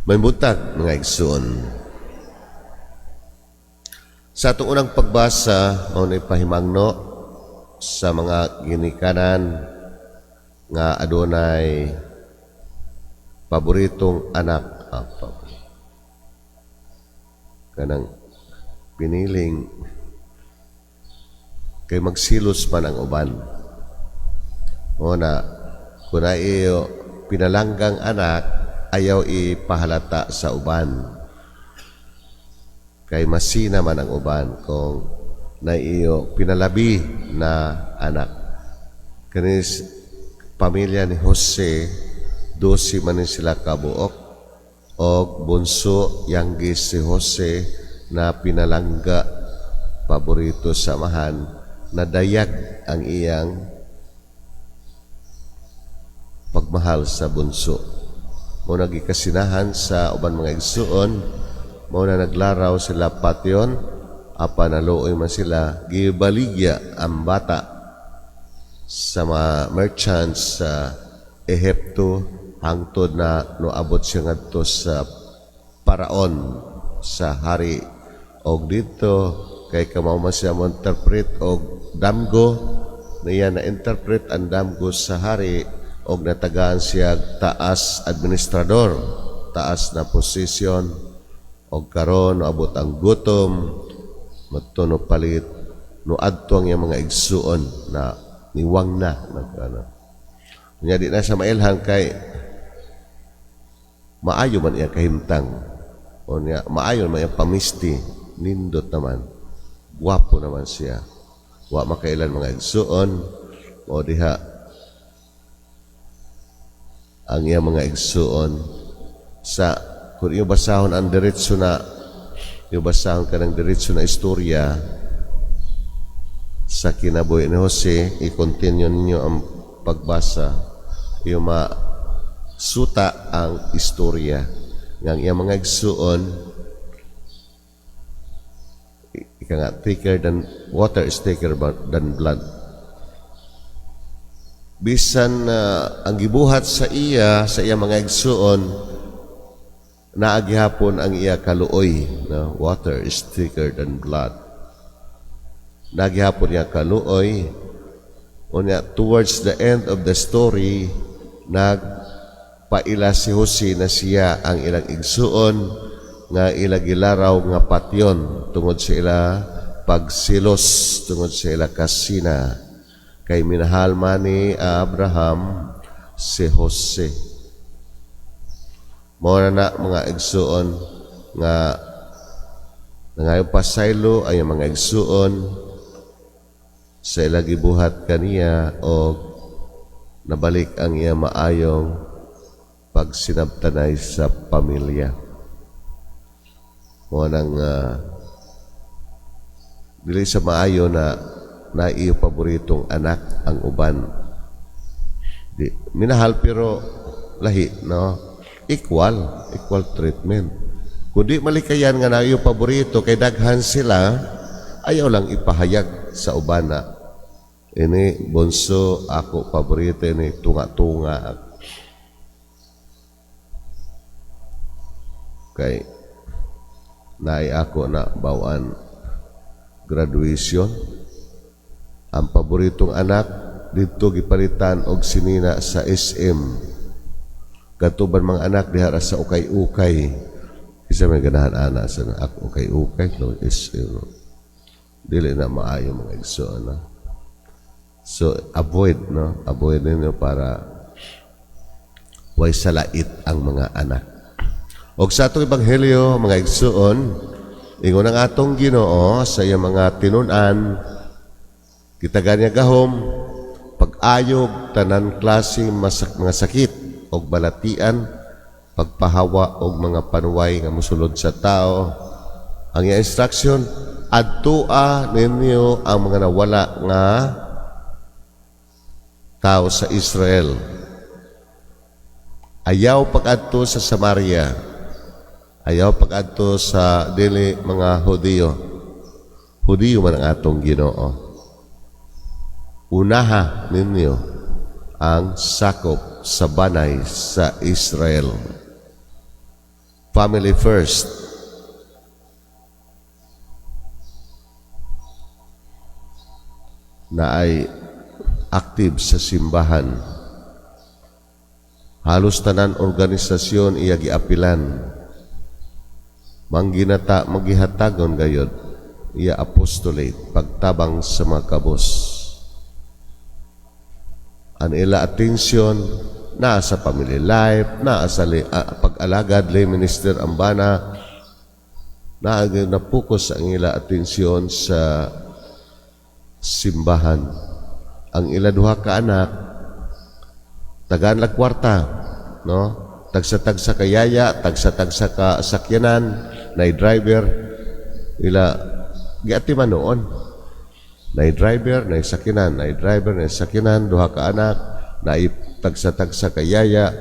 May buntag, mga igsoon. Sa atong unang pagbasa, mao ni pahimangno sa mga ginikanan nga adunay paboritong anak. Ah, kanang piniling kay magsilos man ang uban. O na, kung iyo pinalanggang anak, ayaw ipahalata sa uban. Kay masina man ang uban kung na iyo pinalabi na anak. Kanis pamilya ni Jose, 12 man ni sila kabuok, og bunso, youngest, si Jose na pinalangga, paborito sa amahan, nadayag ang iyang pagmahal sa bunso. Mao na gikasinahan sa uban, mga igsuon, mao na naglaraw sila patyon, apan naluoy man sila, gibaligya ang bata sa mga merchants sa Ehipto hangtod na noabot siya ngadto sa paraon, sa hari. Og dito kay kamao man siya mo interpret og damgo niya, na interpret ang damgo sa hari og natagaan siya taas administrador, taas na posisyon. Og karon abot ang gutom, madto no palit, no adto ang iyang mga igsuon na niwang na nagano nya, di na sa mailhan kay maayo man iya kahimtang o niya, maayo man iya pamisti, nindot naman, gwapo naman siya. Wa makailan mga igsuon o diha ang iya mga igsuon sa kung iyo basahon ang diretso na, iyo basahon ka ng diretso na istorya sa kinabuhi ni Jose, i-continue ninyo ang pagbasa, iyo masuta ang istorya nga ang iyang mga igsuon, ika nga, thicker than water is thicker than blood. Bisan ang gibuhat sa iya sa iya mga igsuon, naa gihapon ang iya kaluoy, no? Water is thicker than blood. Naa gihapon niya kaluoy. Unya, towards the end of the story, nagpaila si Jose na siya ang ilang igsuon nga ila gilaraw nga patyon tungod sa ila pagsilos, tungod sa ila kasina, kay minahal man ni Abraham si Jose. Mao na na, mga igsuon, nga nangayo pasaylo ay mga igsuon sa ila gibuhat kaniya og nabalik ang iya maayong pagsinabtanay sa pamilya. Mao nang dili sa maayo na na iyo paboritong anak ang uban. Di, minahal pero lahi, no? Equal, equal treatment. Kung di malikayan nga na iyo paborito kay daghan sila, ayaw lang ipahayag sa uban na ini bunso ako, paborito ini, tunga-tunga. Kay naay ako na bawaan graduation, ang paboritong anak didto gipalitan og sinina sa SM. Katuban mga anak diha ra sa ukay-ukay. Kinsa may ganahan ana sa ako, ukay-ukay, no? SM dili na maayo, mga igsoon, na. So avoid, no, avoid ninyo para way salait ang mga anak. Og sa atong ebanghelyo, mga igsoon, ingon ang atong Ginoo sa iyang mga tinun-an, gitagaan niya gahom pag-ayog tanan klase mga sakit og balatian, pagpahawa og mga panuway nga mosulod sa tao. Ang iyang instruction, adtua ninyo ang mga nawala nga tao sa Israel. Ayaw pag-adto sa Samaria. Ayaw pag-adto sa dili mga Hudiyo. Hudiyo man ang atong Ginoo. Unaha ninyo ang sakop sa banay sa Israel. Family first. Naay active sa simbahan. Halos tanan organisasyon iya giapilan. Mangginata, maghihatagon gayod iya apostolate, pagtabang sa mga kabos. Ang ila atensyon naa sa family life, naa sa pag-alagad, lay minister ang bana, naa na focus ang ila atensyon sa simbahan. Ang ila duha ka anak, tagaan lag kwarta, no? Tagsa-tagsa ka yaya, tagsa-tagsa ka sakyanan, na driver, ila giatiman noon. Na driver, na sakyanan, na driver, na sakyanan, duha ka anak, na tagsa-tagsa ka yaya,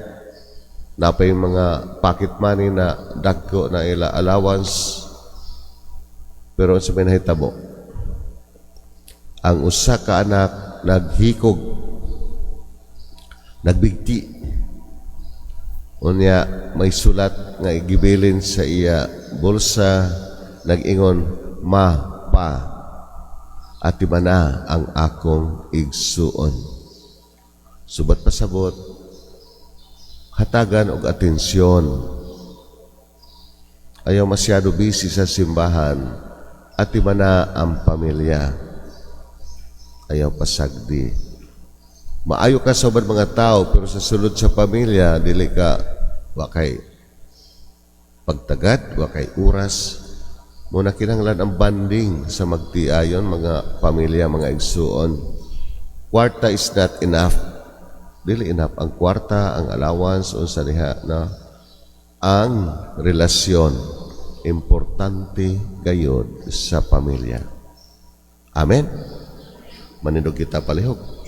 napay mga pocket money na dagko na ila allowance. Pero sa may nahitabo, ang usa ka anak naghikog, nagbigti. Unya may sulat nga igibilin sa iya bulsa, nag-ingon, "Ma, Pa, atimana ang akong igsuon." Subat pasabot, hatagan og atensyon. Ayaw masyado busy sa simbahan, atimana ang pamilya. Ayaw pasagdi. Maayo ka sa uban mga tao, pero sa sulod sa pamilya, dili ka, wa kay pagtagad, wa kay oras. Muna kinahanglan ang bonding sa magtiayon, mga pamilya, mga igsuon. Kwarta is not enough. Dili enough ang kwarta, ang allowance, unsa diha na ang relasyon importante gayod sa pamilya. Amen. Manindog kita palihog.